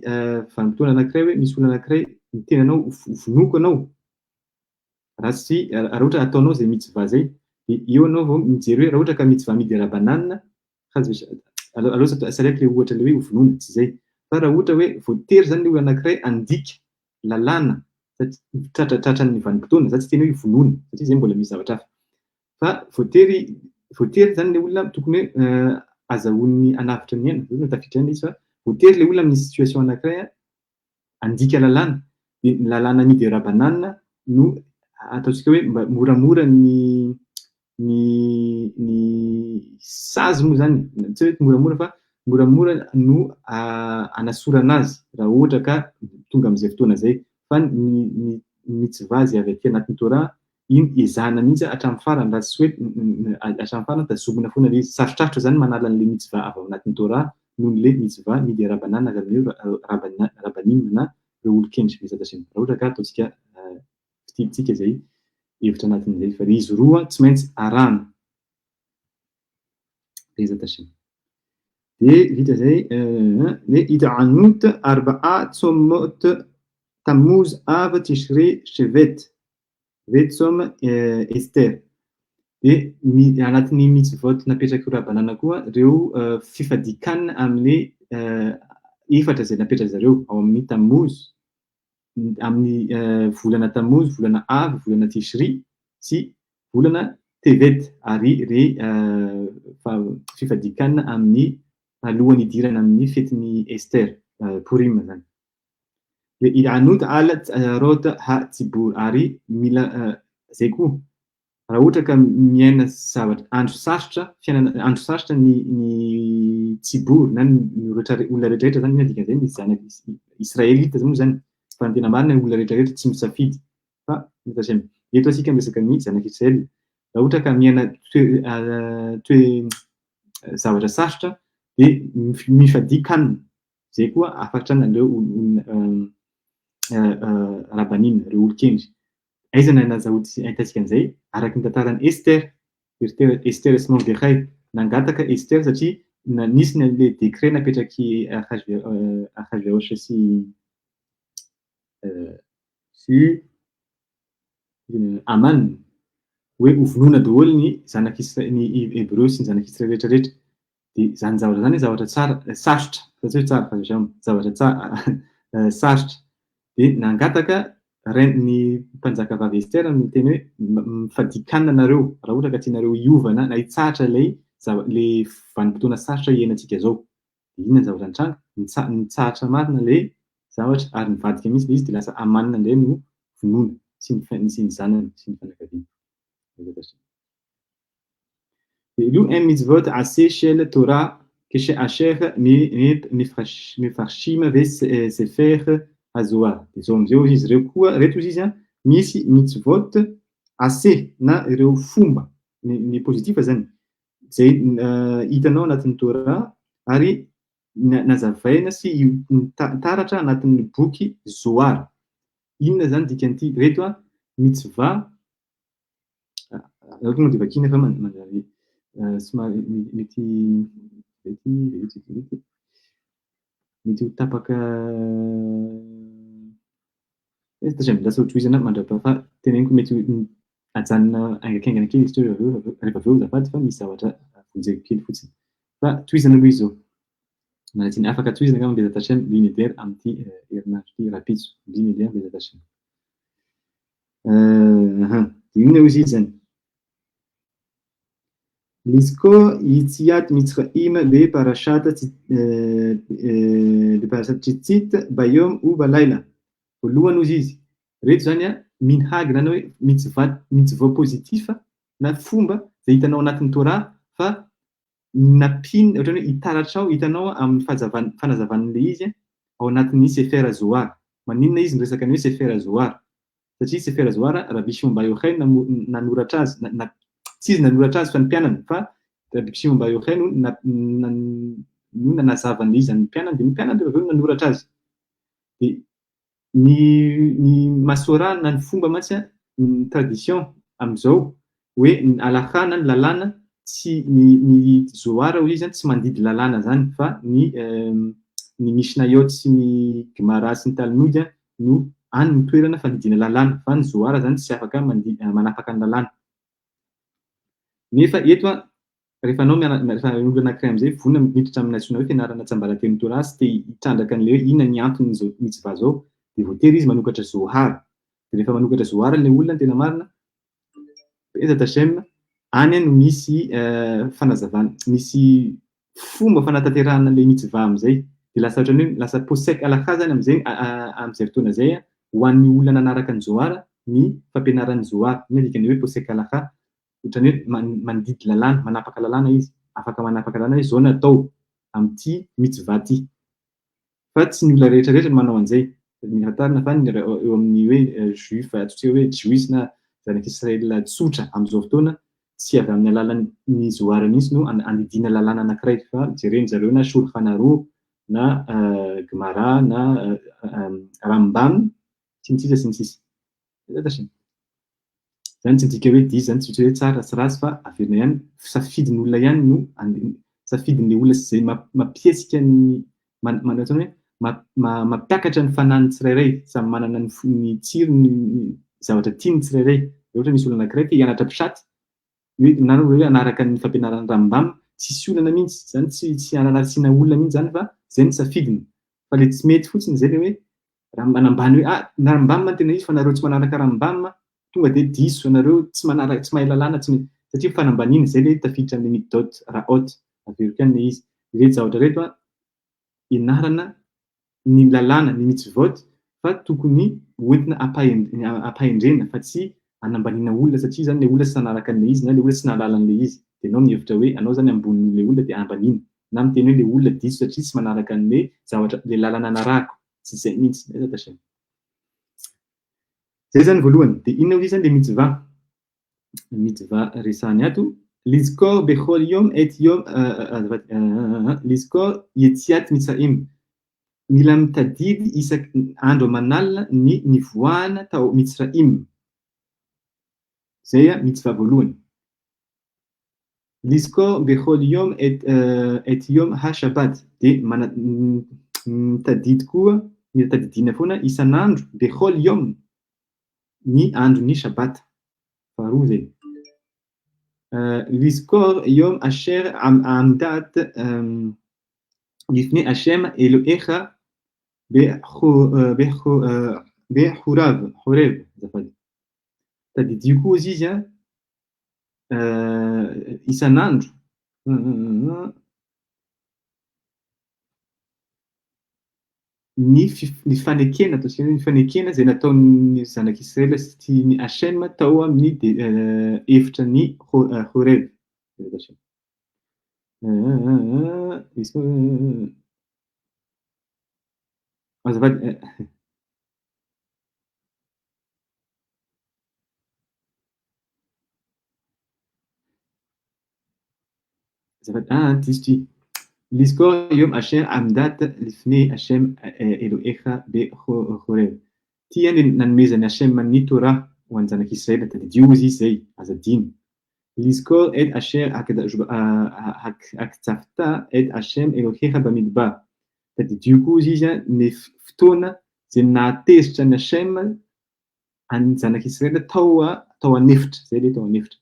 vanim-potoana anankiray hoe misy olona anankiray miteny anao vonoiko anao, raha tsy raha ohatra ataonao izay mitzvah izay, dia eo anao vao mijery hoe raha ohatra ka mitzvah miderabanan, aleo sareko ilay ohatra ilay hoe hovonoina, tsy izay. Fa raha ohatra hoe voatery zany ilay olona anankiray handika lalàna tratra tratran'ny vanim-potoana, za tsy hiteny hoe vonoina satria izay mbola misy zavatra hafa. Fa voatery voatery zany ilay olona tokony hoe azahoany hanavotra ny aina, zay no tafiditra ihany ilay izy fa voatery ilay olona amin'ny situation anankiray handika lalàna, dia ny lalàna miderabanan no ataontsika hoe mba moramora ny ny ny sazy moa zany, tsy hoe moramora fa moramora no anasorana azy raha ohatra ka tonga amin'izay fotoana izay, fa ny ny mitzvah izay avy aty anatin'ny Torah iny ezahana mihitsy hatramin'ny farany raha tsy hoe hatramin'ny farany tazomina foana ilay izy. Sarotrarotra izany manala an'ilay mitzvah avy ao anatin'ny Torah noho ilay mitzvah miderabanan avy amin'ireo rabbanim na ireo olon-kendry Bezat Hashem. Raha ohatra ka ataontsika fitidintsika izay hevitra anatin'izay fa izy roa tsy maintsy arahana. Bezat Hashem. Dia vita izay ny It'anut arba'a tsomot Tammuz Av Tishri Shevet Vetsom Esther. Dia anatin'ny mitzvot napetrak'ireo Rabbanana koa ireo fifadian-kanina amin'ny efatra izay napetrak'i zareo ao amin'ny Tammuz, amin'ny volana Tammuz, volana Av, volana Tishri sy volana Tevet, ary re fifadian-kanina amin'ny alohan'ny hidirana amin'ny fetin'i Esther, Purim izany. Dia Il'anut al rot ha tsibor, ary mila izay koa, raha ohatra ka miaina zavatra, andro sarotra, fiainana, andro sarotra ny ny tsibor na ny rehetra olona rehetra rehetra zany, inona dikan'izay, ny zanak'i Israelita moa zany, fa ny tena marina ny olona rehetra rehetra tsy misafidy fa eto isika miresaka ny zanak'i Israel, raha ohatra ka miaina toe toe zavatra sarotra dia mifadia-kanina. Izay koa hafatra an'ireo olona Rabbanim, ireo olon-kendry. Aiza no ahitantsika an'izay? Araka ny tantaran'i Esther. Esther sy Mordecai. Nangataka Esther satria nisy ny an'ilay décret napetrak'i Ahasverosh sy sy Aman hoe hovonoina daholo ny zanak'i ny Hebreo sy ny zanak'i Israely rehetra rehetra. Dia izany zavatra izany zavatra tsara, sarotra, fa tsy hoe tsara fa zavatra tsara, sarotra. Dia nangataka reine ny mpanjakavavy Esther niteny hoe mifadia-kanina nareo raha ohatra ka tianareo hiovana na hitsahatra ilay zava ilay vanim-potoana sarotra iainantsika izao. Dia inona ny zavatra nitranga? Nitsa- nitsahatra marina ilay zavatra ary nivadika mihitsy ilay izy dia lasa Aman indray no vonoina sy ny sy ny zanany sy ny fianakaviany. ואלו הם מצוות עשה של תורה כשאשר מפרשים בספר הזוהר. Dia izao amin'izay hozy izy ireo koa, ireto hozy izy an, misy mitzvot ase na ireo fomba, ny positif zany, izay hitanao anatin'ny Torah ary nazavaina sy taratra anatin'ny boky Zohar. Inona izany dikan'ity? Ireto an, mitzvah Aleo tonga dia vakiana fa manjary somary mety mety mety mety. Mety ho tapaka lasa ho tohizana mandrapaha fa teneniko mety ho ajanona haingankaingana kely izy teo rehefa avy eo azafady fa misy zavatra vonjeko kely fotsiny. Fa tohizana aloha izy izao. Miala tsiny, afaka tohizana angamba Bezat Hashem bli neder amin'ity herinandro ity rahampitso. Bli neder Bezat Hashem. Dia inona hozy izy izany? Lizkor Yitziat Mitzrayim be parashat be parashat Tzitzit bayom u balayla. Voalohany hozy izy, reto izany an, minhag na hoe mitzvah, mitzvot positif na fomba izay hitanao anatin'ny Torah fa nampiany ohatran'ny hoe hitaratra ao, hitanao amin'ny fahazavan, fanazavan'ilay izy ao anatin'ny Sefer Zohar. Maninona izy miresaka ny hoe Sefer Zohar? Satria Sefer Zohar, Rabbi Shimon Bar Yochai nanoratra azy, na, tsy izy nanoratra azy fa ny mpianany, fa Rabbi Shimon Bar Yochai no na, na, no nanazava an'ilay izy amin'ny mpianany, dia ny mpianany rehefa avy eo no nanoratra azy. Dia ny, ny Masora na ny fomba mantsy, ny tradition amin'izao, hoe ny halakha na ny lalàna, tsy, ny, ny Zohar hoy izy tsy mandidy lalàna izany fa ny, ny Mishnayot sy ny Gemara sy ny Talmud no any ny toerana fandidiana lalàna fa ny Zohar izany tsy afaka mandidy, manapaka ny lalàna. Nefa eto an, rehefa anao miana, rehefa olona anankiray amin'izay vonona miditra amin'ny antsoina hoe fianarana tsiambaratelon'ny Torah sy te hitrandraka an'ilay hoe inona ny anton'izao mitzvah izao dia voatery izy manokatra Zohar. Dia rehefa manokatra Zohar ilay olona ny tena marina, Bezat Hashem, any no misy fanazavana, misy fomba fanatanterahana an'ilay mitzvah amin'izay. Dia lasa ohatran'ny hoe lasa posek halakha zany amin'izay amin'izay fotoana izay ho an'ny olona nanaraka ny Zohar ny fampianaran'ny Zohar. Inona dikan'ilay hoe posek halakha? Ohatran'ny hoe mandidy lalàna, manapaka lalàna izy. Afaka manapaka lalàna hoe izao no atao amin'ity mitzvah ity. Fa tsy ny olona rehetra rehetra no manao an'izay. Mila fantarina fa ny eo amin'ny hoe juif, antsointsika hoe jiosy na zanak'Israel tsotra amin'izao fotoana, tsy avy amin'ny alalan'ny Zohar mihitsy no andidiana lalàna anankiray fa jeren-dry zareo na Shulchan Aruch na Gemara na Rambam sy ny sisa sy ny sisa. Izany tsy midika hoe diso, izany tsy midika hoe tsara sy ratsy fa averina ihany, safidin'ny olona ihany no safidin'ilay olona sy izay mampihetsika ny manao hoe mampiakatra ny fanahin'ny tsirairay, samy manana ny ny tsirony ny zavatra tiany ny tsirairay. Raha ohatra misy olona anankiray te hianatra pshat, hoe na hoe hanaraka ny fampianaran'ny Rambam, tsisy olana mihitsy, izany tsy tsy hanaratsiana olona mihitsy izany fa izay no safidiny. Fa ilay tsy mety fotsiny izay ilay hoe Raha manambany hoe ah ny Rambam no tena izy fa nareo tsy manaraka Rambam tonga dia diso anareo tsy manaraka tsy mahay lalàna tsy satria fanambaniana izay ilay tafiditra amin'ny midot ra'ot averiko ihany ilay izy ireto zavatra ireto an ianarana ny lalàna ny mitzvot fa tokony hoentina ampahendrena fa tsy anambaniana olona satria izany ilay olona tsy nanaraka an'ilay izy na ilay olona tsy nahalala an'ilay izy dia ianao mihevitra hoe anao izany ambonin'ilay olona dia ambaniana na miteny hoe ilay olona diso satria tsy manaraka an'ilay zavatra ilay lalana narahako Tsy izay mihitsy. Bezat Hashem. Zay zany voalohany. Dia inona hoy izany ilay mitzvah? Mitzvah resahany ato. Lizkor bechol yom et yom azafady lizkor yetziat Mitzrayim. Mila mitadidy isak andro aman'alina ny nivoahana tao Mitzrayim. Zay mitzvah voalohany. Lizkor bechol yom et et yom ha-shabbat dia mana mitadidy koa, mila tadidiana foana isan'andro, bechol yom, ny andron'ny Shabbat, faharoa izay. Lizkor yom asher amdat lifnei Hashem Elohecha behorav, horev, azafady. Tadidio koa hozy izy an, isan'andro ny ny fanekena ataontsika hoe ny fanekena izay nataon'ny zanak'Israely sy ny Hashem tao amin'ny efitra ny Horeb. Azafady. Azafady, ah diso ty. Lizkor yom asher amdat lifnei Hashem Elohecha beHoreb. Ty ny nanomezan'i Hashem ny Torah ho an'ny zanak'Israely, tadidio hozy izy izay, aza adino. Lizkor et asher haktsafta et Hashem Elohecha bamidbar. Tadidio koa hozy izy ny fotoana izay nahatezitra an'i Hashem an'ny zanak'Israely tao tao an'efitra. Izay ilay tao an'efitra.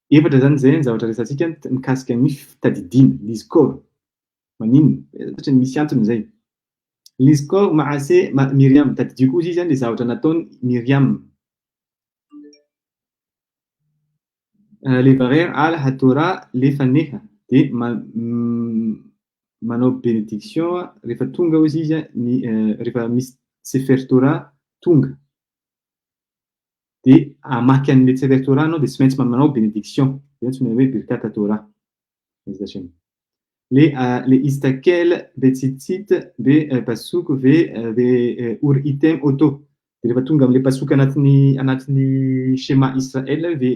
Efatra izany izay ny zavatra resahantsika mikasika ny fitadidiana, lizkor. Maninona? Satria misy antony izay. Lizkor ma'ase Miriam. Tadidio koa hozy izy ilay zavatra nataon'i Miriam. Levarer al haTorah lefaneha dia manao bénédiction rehefa tonga hozy izy ny rehefa misy Sefer Torah tonga dia hamaky an'ilay Sefer Torah anao dia tsy maintsy manao bénédiction, izay antsoina hoe Birkat haTorah. Le le istakel be tsitsit be pasuk ve ve ur item oto. Dia rehefa tonga amin'ilay pasuk anatin'ny anatin'ny Shema Israel ve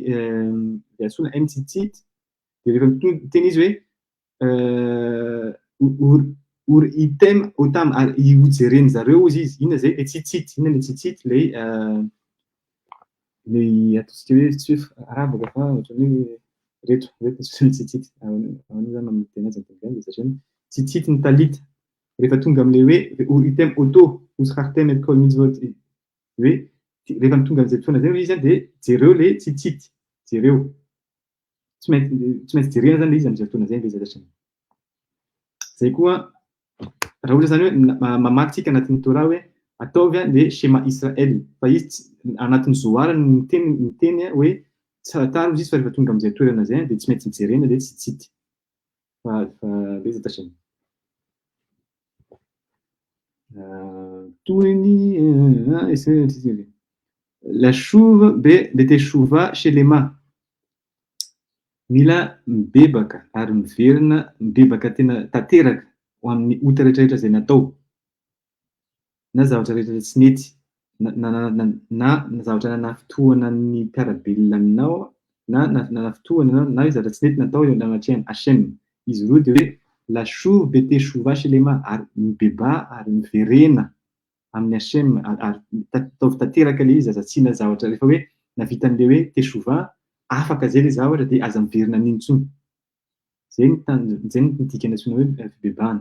ve asona m tsitsit dia rehefa miteny izy hoe ur ur item otam ary hojereny zareo hozy izy. Inona izay? Le tsitsit. Inona le tsitsit? Le le ataontsika hoe tsy hoe arabaka fa ohatran'ny hoe reto, reto ny tsitsit. Ahoana zany mamiteny azy amin'ny teny gasy satria tsitsit ny talit. Rehefa tonga amin'ilay hoe ur item oto, usrartem et kol mitzvot hoe rehefa tonga amin'izay fotoana izay izy dia jereo le tsitsit, jereo. Tsy maintsy tsy maintsy jerena zany le izy amin'izay fotoana izay ilay zavatra. Zay koa raha ohatra zany hoe mamaky tsika anatin'ny Torah hoe ataovy le Shema Israel fa izy tsy anatin'ny Zohar no miteny miteny hoe tsy tara izy fa rehefa tonga amin'izay toerana izay dia tsy maintsy jerena le tsitsit fa fa le zavatra. Tohiny La chouve be beteshuva shelema. Mila mibebaka ary miverina mibebaka tena tanteraka ho amin'ny ota rehetra rehetra izay natao na zavatra rehetra tsy nety na na na zavatra nanafintohana ny mpiara-belona aminao na nanafintohana anao na zavatra tsy nety natao eo anatrehan'i Hashem. Izy roa dia hoe la chouv beteshuva shelema ary mibebaha ary miverena amin'i Hashem ary ataovy tanteraka ilay izy, aza asiana zavatra rehefa hoe nahavita an'ilay hoe teshuvah, afaka izay ilay zavatra dia aza miverina amin'iny intsony. Izay no tanjona, izay no dikany antsoina hoe fibebahana,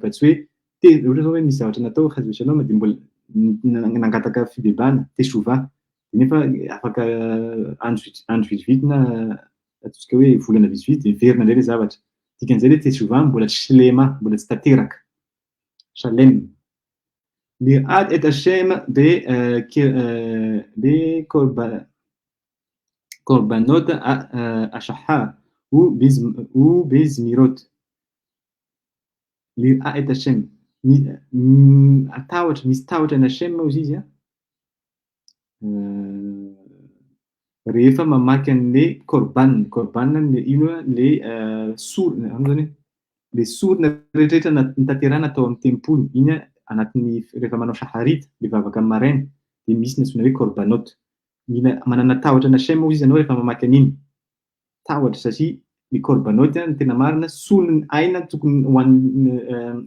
fa tsy hoe te, ohatra zao hoe misy zavatra natao chas v'shalom dia mbola nangataka fibebahana, teshuvah, dia nefa afaka andro vitsy andro vitsivitsy na ataontsika hoe volana vitsivitsy dia miverina indray ilay zavatra. Dikan'izay ilay teshuvah mbola tsy shlema, mbola tsy tanteraka. Shalem. Lir'at et Hashem be be korbanot hashahar ou bezmirot. Lir'at et Hashem. Atahotra, misy tahotra an'i Hashem hozy izy an. Rehefa mamaky an'le korban, korban le ino le sorona, ahoana zany e? Le sorona rehetrarehetra notanterahina tao amin'ny tempoly, iny anatin'ny rehefa manao shaharit, le vavaka amin'ny maraina, dia misy ny antsoina hoe korbanot. Mila manana tahotra an'i Hashem hozy izy ianao rehefa mamaky an'iny. Tahotra satria ny korbanot ny tena marina solon'ny aina tokony ho an'ny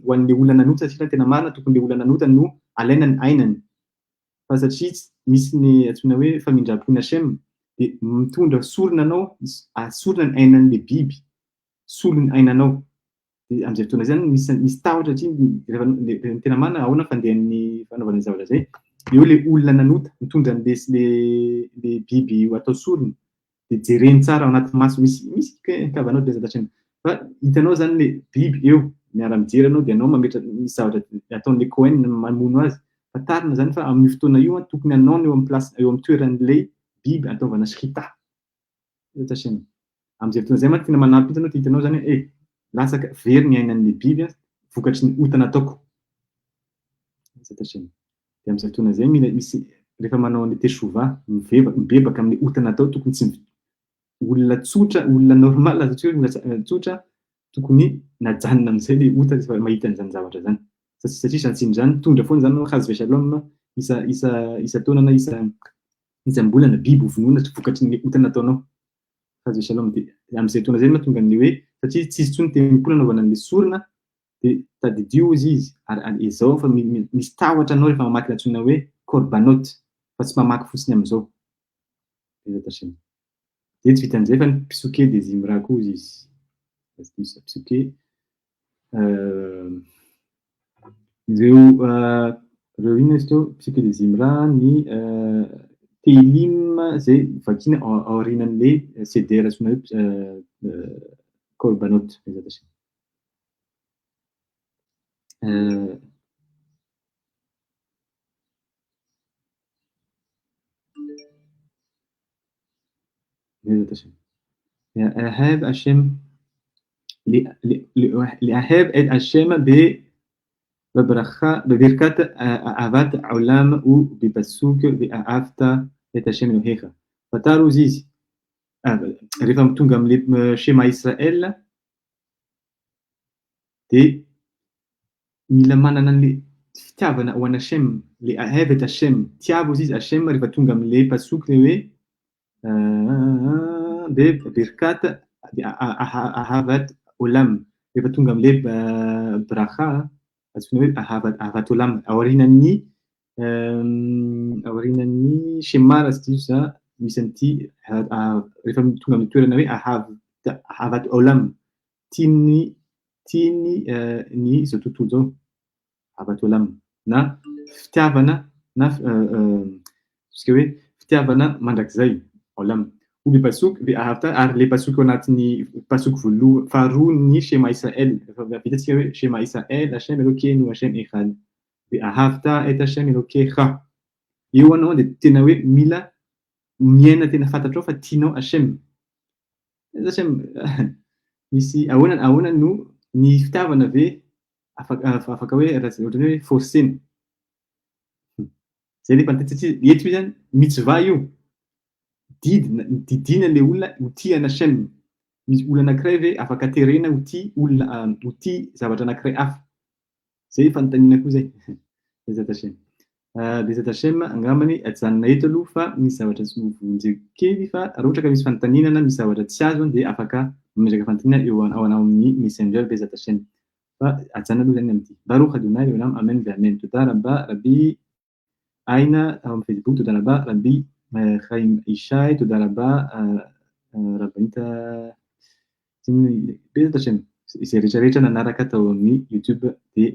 ho an'le olona nanota satria ny tena marina tokony le olona nanota no alaina ny ainany. Fa satria misy ny antsoina hoe famindram-pon'i Hashem dia mitondra sorona anao, asorina ny ainan'ilay biby, solon'ny ainanao. Dia amin'izay fotoana izay misy misy tahotra satria rehefa ny tena marina ahoana fandehan'ny fanaovana ny zavatra izay, eo ilay olona nanota mitondra an'ilay ilay biby ho atao sorona dia jereny tsara ao anaty maso, misy misy kavanao dia zavatra fa hitanao zany le biby eo miara-mijery anao dia anao mametra misy zavatra ataon'le Cohen mamono azy, fantarina zany fa amin'io fotoana io an tokony anao no eo amin'ny place eo amin'ny toeran'ilay biby ataovana shrita, amin'izay fotoana izay mantsy tena manampy mihitsy anao dia hitanao zany hoe eh latsaka very ny ainan'ilay biby an vokatry ny ota nataoko. Dia amin'izay fotoana izay mila misy rehefa manao an'ilay teshuvah, mivebaka, mibebaka amin'ny ota natao tokony tsy olona tsotra, olona normal satria hoe olona tsotra tokony najanona amin'izay ilay ota rehefa mahita an'izany zavatra izany. Satria izany tsy izany mitondra foana izany chas v'shalom isa isa isa-taona na isa isam-bolana biby ho vonoina vokatry ny ota nataonao. Chas v'shalom dia amin'izay fotoana izay no mahatonga an'ilay hoe satria tsy hisy intsony tempoly hanaovana an'ilay sorona Dia tadidio hozy izy, ary ary ezao fa misy tahotra anao rehefa mamaky ilay antsoina hoe korbanot, fa tsy mamaky fotsiny amin'izao. Bezat Hashem. Dia tsy vitan'izay fa ny psuke de Zimra koa hozy izy. Psuke. Ireo ireo inona izy teo? Psukei de Zimra, ny Tehillim izay vakiana aorianan'ilay Seder antsoina hoe Korbanot. לאהב השם לאהב את השם בברכה בברכת אהבת עולם ובפסוק ואהבת את השם אלוהיך. Fantaro hozy izy, rehefa tonga amin'ilay Shema Israel dia mila manana an'ilay fitiavana ho an'i Hashem, le Ahev et Hashem, tiavo hozy izy Hashem rehefa tonga amin'ilay pasuk ilay hoe dia Birkat Ahavat Olam, rehefa tonga amin'ilay Bracha antsoina hoe Ahavat Olam, aorianan'ny aorianan'ny Shema raha tsy diso za, misy an'ity rehefa tonga amin'ny toerana hoe Ahavat Olam, tian'ny tiany ny izao tontolo izao, Ahavat Olam, na fitiavana na tsika hoe fitiavana mandrakizay, Olam. Obi pasuk ve'ahavta, ary le pasuk ao anatin'ny pasuk voaloha faharoa ny Shema Israel, efa vita tsika hoe Shema Israel Hashem Elokeinu Hashem Echad. Ve'ahavta et Hashem Elokecha. Eo anao dia tena hoe mila miaina tena fantatrao fa tianao Hashem. Hashem misy ahoana ahoana no ny fitiavana ve afaka afaka hoe raha ohatran'ny hoe forcena. Zay le fanontaniana satria eto izany mitzvah io. Didy didiana le olona ho tia an'i Hashem. Misy olona anankiray ve afaka terena ho tia olona ho tia zavatra anankiray hafa? Zay fanontaniana koa zay. Bezat Hashem. Bezat Hashem, angambany ajanona eto aloha fa misy zavatra tsy novonjeko kely fa raha ohatra ka misy fanontaniana na misy zavatra tsy azo dia afaka mametraka fanontaniana eo ao amin'ny Messenger Bezat Hashem. Fa ajanona aloha zany amin'ity. Baruch Adonai leolam amen ve amen. Toda rabba Rabbi Aina ao amin'ny Facebook, toda rabba Rabbi Chaim Ishai, toda rabba Rabbanita Bezat Hashem. Izay rehetra rehetra nanaraka tao amin'ny YouTube dia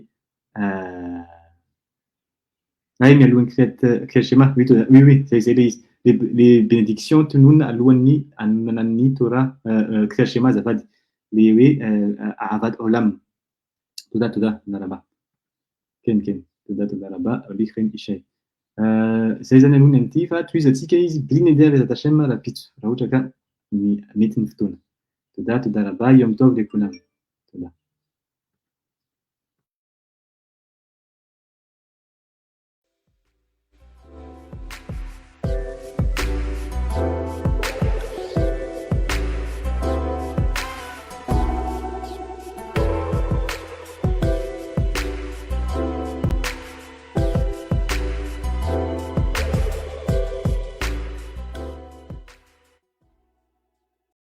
ay mialohan'ny Kriyat Kriyat Shema, oui toda, oui oui, zay zay le izy. Le le bénédiction tononina alohan'ny hanononana ny Torah Kriyat Shema azafady. Le hoe Ahavat Olam. Toda toda naraba. Ken ken. Toda toda rabba Rabbi Chaim Ishai. Zay zany aloha ny an'ity fa tohizantsika izy bli neder Bezat Hashem rahampitso raha ohatra ka ny mety ny fotoana. Toda toda rabba Yom Tov lekulam.